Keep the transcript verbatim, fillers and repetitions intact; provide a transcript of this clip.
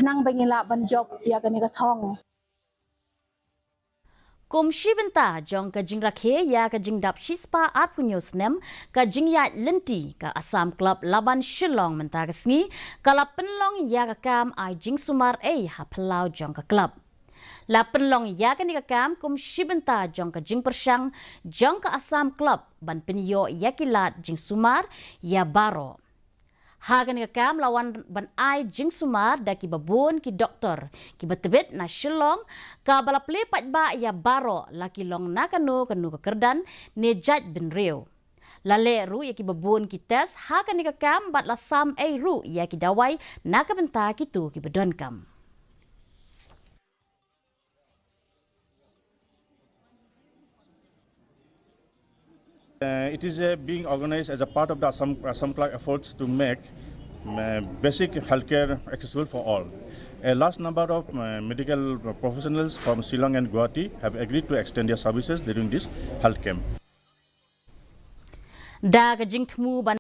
Nang ba ngi lah ban jop ïa kane ka thong. Kum shi bynta jong ka jingrakhe ïa ka jingdap shispah arphew hynñiew snem ka jingïaid lynti ka Assam Club Laban Shillong mynta ka sngi ka la pynlong ïa ka kam ai jingsumar ei ha phyllaw jong ka club. La pynlong ïa kane ka kam kum shi bynta jong ka jingpyrshang jong ka Assam Club ban pynïoh ïa ki lad jingsumar ïa baroh. Ha kane ka kam la wan ban ai jingsumar da kiba bun ki doktor kiba tbit na Shillong, kaba la plie paidbah ïa baroh la ki long na kano kano ka kyrdan ne jait bynriew. La leh ruh ïa kiba bun ki test ha kane ka kam bad la sam ei ruh ïa ki dawai na ka bynta kito kiba donkam. Uh, it is uh, being organized as a part of the Assam, Assam Club efforts to make uh, basic healthcare accessible for all. A large number of uh, medical professionals from Shillong and Guwahati have agreed to extend their services during this health camp. Da ka jingthmu ban